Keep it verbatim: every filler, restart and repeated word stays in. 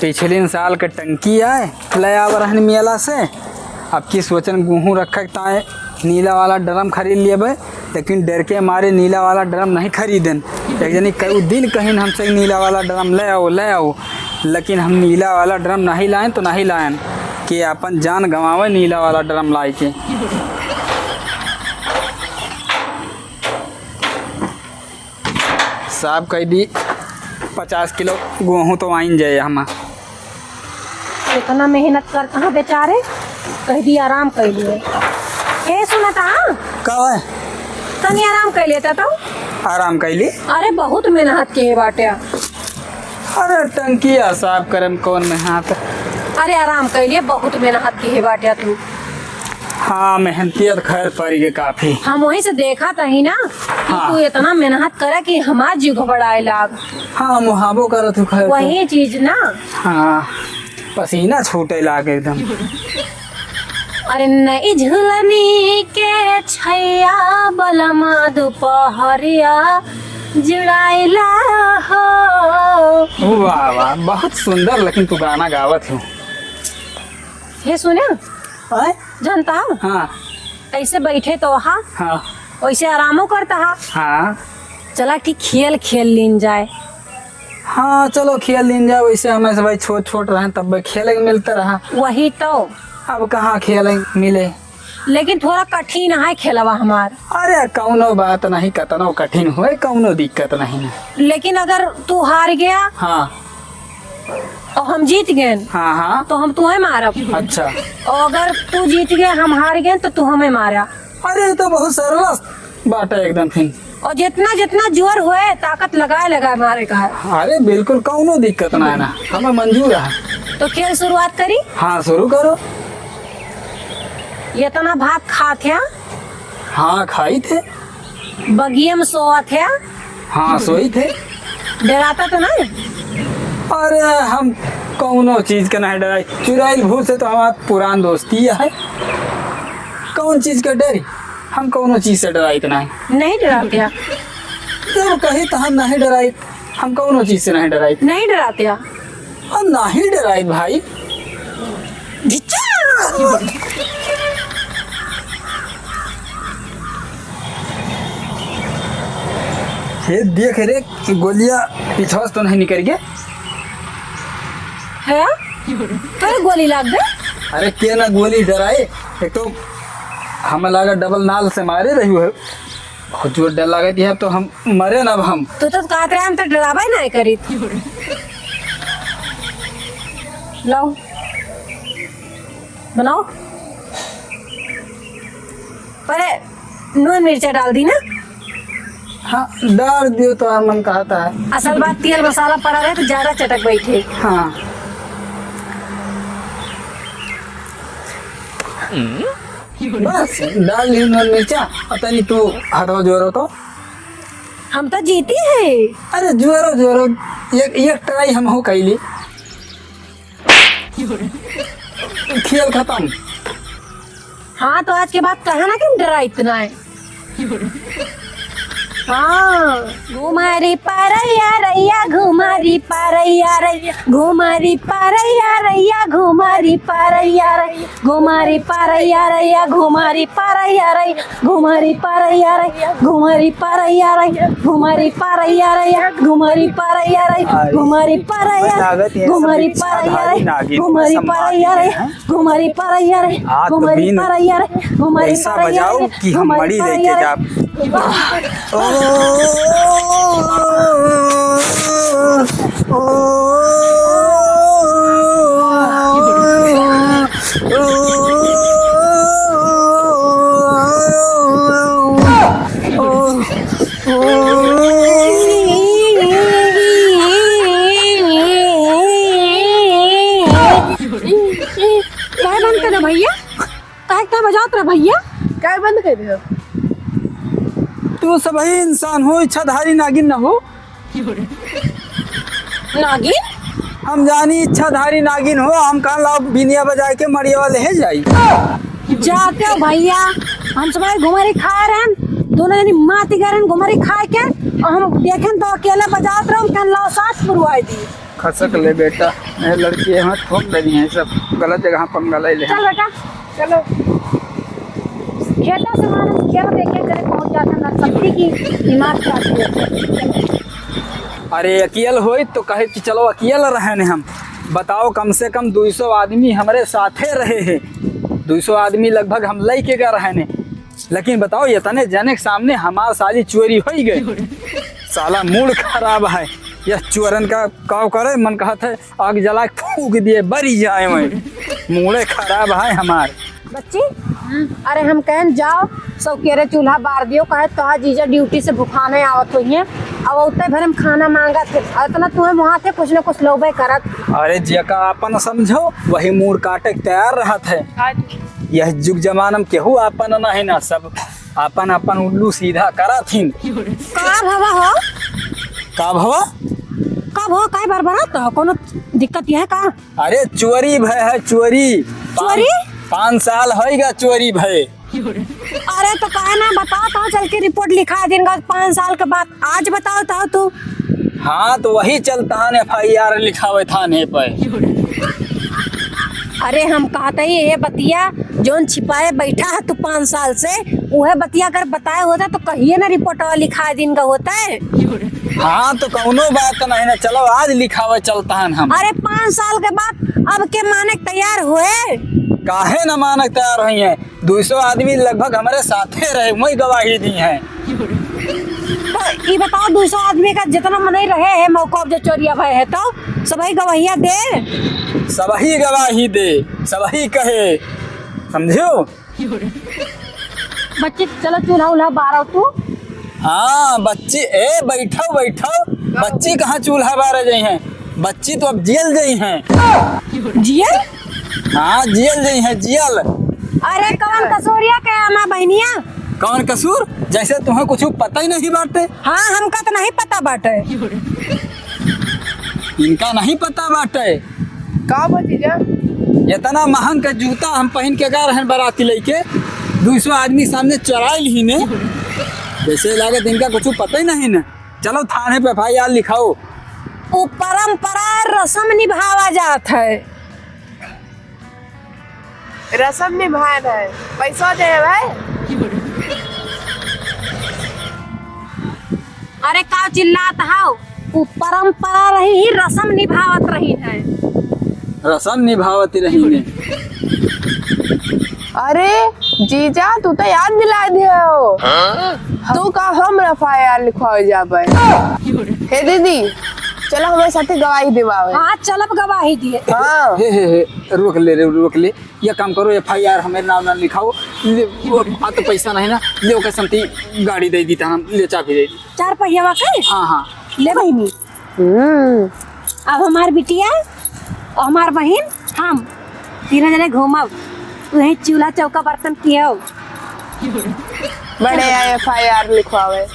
पिछलिन साल के टंकी आए, ले आव रहन मेला से। अब की सोचन गेहूँ रखे के ताए नीला वाला ड्रम खरीद लेबे, लेकिन डर के मारे नीला वाला ड्रम नहीं खरीदन। एक जनी कई दिन कहिन हमसे, "नीला वाला ड्रम ले आओ, ले आओ," लेकिन हम नीला वाला ड्रम नहीं लाएन तो नहीं लाएन, कि अपन जान गंवावे नीला वाला ड्रम लाए के। साफ कइ दी, पचास किलो गेहूँ तो आइन जाए हमा। इतना मेहनत करत ह बेचारे, कहि दी आराम कइ लिए। ए, सुनत ह? का है? तनी आराम कइ लेता तो। आराम कइ ली? अरे, बहुत मेहनत किहे बाटे। अरे, टंकिया साफ करे में कौन मेहनत? अरे, आराम कइ लिए, बहुत मेहनत किहे बाटे तू। हाँ, मेहनतिया तो खैर पड़ी गए काफी। हम वहीं से देखत ही ना कि हाँ। तू इतना मेहनत करे कि हमार जीव घबराए लाग। हाँ, हम वहाबो करत हूँ खैर तो। वही चीज ना। हाँ, पसीना छूटे लाग एकदम। अरे नई झुलनी के छैया बलमा दुपहरिया जुड़ाइला हो। वाह, वाह, बहुत सुंदर, लेकिन तू गाना गावत हो। हे सुने, आय? जानता हो? हाँ। ऐसे बैठे तो हा, हाँ। वैसे आरामो करता हा। हाँ। चला कि खेल खेल लीन जाए। हाँ, चलो खेल लीन जाए। वैसे हमें से भाई छोट छोट रहे तब खेले के मिलता रहा। वही तो। अब कहाँ खेले मिले? लेकिन थोड़ा कठिन है खेलवा हमार। अरे कौनो बात नहीं, कतनो कठिन होए, कौनो दिक्कत नहीं। लेकिन अगर तू हार गया, हाँ। और हम जीत गए, हाँ, हाँ। तो हम तुम्हें मारब। अच्छा। और अगर तू जीत गए, हम हार गए, तो तू हमें मारा। अरे, ये तो बहुत सरल बात है एकदम फिर। और जितना, जितना जोर होए, ताकत लगाए, लगाए मारे का है। अरे बिल्कुल, कौनो दिक्कत ना है ना, हमें मंजूर है। तो खेल शुरुआत करी? हाँ, शुरू करो। इतना भात खात है? हाँ, खाई थे। बगिया में सोवत है? हाँ, सोई थे। डराता तो नहीं? अरे, हम कौनो चीज के नहीं डराई। चुड़ैल भूत से तो हमार पुरान दोस्ती है। कौन चीज के डरी? हम कौनो चीज से डराइत नहीं। नहीं डराते आप? जब कही तो हम नहीं डराइत, हम कौनो चीज से नहीं डराइत। नहीं डराते आप? हम नहीं डराइत भाई। धिच्चा! हे देख रे, गोलिया पिछवा से तो नहीं निकल गया? है? तोरे गोली लाग गए? अरे के ना गोली डराए, एक तो हम लागा डबल नाल से मारे रही है, बहुत जोर डर लगे दिया, तो हम मरे ना अब हम। तू तो कहत रहे हम तो डराबे नहीं करी। लाओ। बनाओ। परे नून मिर्चा डाल दी ना? हाँ, डाल दियो तो मन कहता है। असल बात तेल मसाला पड़ा रहे तो ज्यादा चटक बैठे। हाँ। बस, डाल दी नून मिर्चा, और तनी तू हथवा जोरो तो। हम तो जीती है। अरे जोरो, जोरो, एक, एक try हम हो कैली। खेल खतम। हाँ, तो आज के बाद कहा ना कि हम डरा इतना है। हाँ। घुमारी पारैया रैया, घुमारी पारैया रैया, घुमारी पारैया रैया, घुमारी पारैया रैया, घुमारी पारैया रैया, घुमारी पारैया रैया, घुमारी पारैया रैया, घुमारी पारैया रैया, घुमारी पारैया रैया, घुमारी पारैया रैया, अरे, घुमारी पारैया, लागत है सब घुमारी इच्छाधारी पारैया रैया, नागिन घुमारी सब पारैया नागिन रैया, हैं। घुमारी पारैया रे, आज तो घुमारी बीन पारैया रे, घुमारी ऐसा पारैया बजाओ रे, कि हम घुमारी मड़ी पारैया लेके रे। जाब। ओ, ओ, ओ, ओ, ओ। काहे बंद कर दे भैया? काहे, काहे बजावत रहा भैया? काहे बंद कर दे? तू सबही इंसान हो, इच्छाधारी नागिन न हो। नागिन? हम जानी इच्छाधारी नागिन हो, हम कहा लाओ बिनिया बजाए के मड़िया वाले है जाई। जाते हो भैया, हम सब घुमारी खा रहे हैं, दोनों जनी माती गरन घुमरी खाए के, और हम देखेन तो अकेले बजावत रहम, कहन लाओ सास पुरवाई दी। खसक ले बेटा, ये लड़की यहाँ ठोक देनी है, सब गलत जगह पंगा ले ले। चल बेटा, चलो। खेता से मारे खेत देखे करे पहुँच जाते ना, सब्जी की दिमाग खाती है। अरे अकियल होई तो कहे कि चलो अकियल रहे ने हम। बताओ, कम से कम दुई सौ आदमी हमरे साथे रहे हैं, दुई सौ आदमी लगभग हम लइके गए रहे ने। लेकिन बताओ, इतने जने के सामने हमार साली चोरी होई गए। साला मूड खराब है, यह चोरन का काव करे, मन कहत है आग जला के फूंक दिए, बरी जाए वहीं। मूडे खराब है हमार। बच्ची, अरे हम कहन जाओ, सौकेरे चूल्हा बार दियो, कहे तोहार जीजा ड्यूटी से भुखाने आवत होइहें, अब उतने भर हम खाना मांगत है, और इतना तुम्हें वहाँ थे कुछ न कुछ लोबे करत। अरे जेका आपन समझो, वही मूड़ काटे के तैयार रहत है। हाँ जी। यह जुग जमाना में केहू आपन नहीं ना, सब आपन आपन उल्लू सीधा करत हिन। का भवा हो? का भवा? का भवा, काहे बरबरात हो? कोनो दिक्कत यह का? अरे चोरी भय है, चोरी। चोरी? पाँच, पाँच साल होइगा चोरी भय। अरे तो काहे ना बताओ तो चल के रिपोर्ट लिखा दिन का पाँच साल के बाद, आज बताओ तो तू। हाँ, तो वही चलता है एफ आई आर लिखावे थाने पे। अरे हम कहते ही ये बतिया जोन छिपाए बैठा है तू पाँच साल से, वह बतिया अगर बताए होता तो कहिए ना रिपोर्टवा लिखा दिन का होता है। हाँ, तो कौनो बात नहीं ना, चलो आज लिखावे चलता है हम। अरे पाँच साल के बाद अब के माने के तैयार हुए? काहे ना माने के तैयार हुई है? दुई सौ आदमी लगभग हमरे साथे रहे, वही गवाही दी हैं। तो ई बताओ, दुई सौ आदमी का जितना मनई रहे है मौका जो चोरिया भय है, तो सबही गवाहिया दे। सबही गवाही दे, सबही कहे, समझियो? बच्ची, चलो चूल्हा उल्हा बारो तू। हाँ, बच्ची, ए, बैठो, बैठो। बच्ची कहाँ चूल्हा बारे जाई हैं? बच्ची तो अब जेल जाई हैं। जेल? हाँ, जेल जाई हैं, जेल। अरे, कौन कसूरिया के आमा बहनिया? कौन कसूर? जैसे तुम्हें कुछ पता ही नहीं बाटे। हाँ, हमका तो नहीं पता बाटे। इनका नहीं पता बाटे। का बा जीजा? इतना महंग का जूता हम पहिन के गा रहन बराती लइके, दुई सौ आदमी सामने चोराई ली ने। जैसे लागत इनका कुछ पता ही नहीं ना। चलो थाने पे एफ आई आर लिखाओ। उ परंपरा रसम निभावा जात है। रसम निभाए भाई, पैसा दे भाई। अरे का चिल्लात हाव? उ परंपरा रही ही, रसम निभावत रही है। रसम निभावत रही ने। अरे जीजा, तू तो याद दिला दियो। हाँ? तू का हम एफ आई आर लिखवावे जाबे? हे दीदी, चलो हमरे साथे गवाही दिवावे। हाँ, चलब गवाही दिए। हाँ। हे, हे, हे, रोक ले रे, रोक ले। ये काम करो, एफ आई आर हमारे नाम ना लिखाओ। ले, वो, आ तो पैसा नहीं ना, ले ओकर समती गाड़ी दे दी, हम ले चाबी दे दी। चार पहिया के? हाँ, हाँ। ले बहिनी। हम्म। अब हमार बिटिया और हमार बहिन, हम तीनों जने घूमब, वहीं चूल्हा चौका बर्तन कियो। बड़े आ एफ आई आर लिखवावे।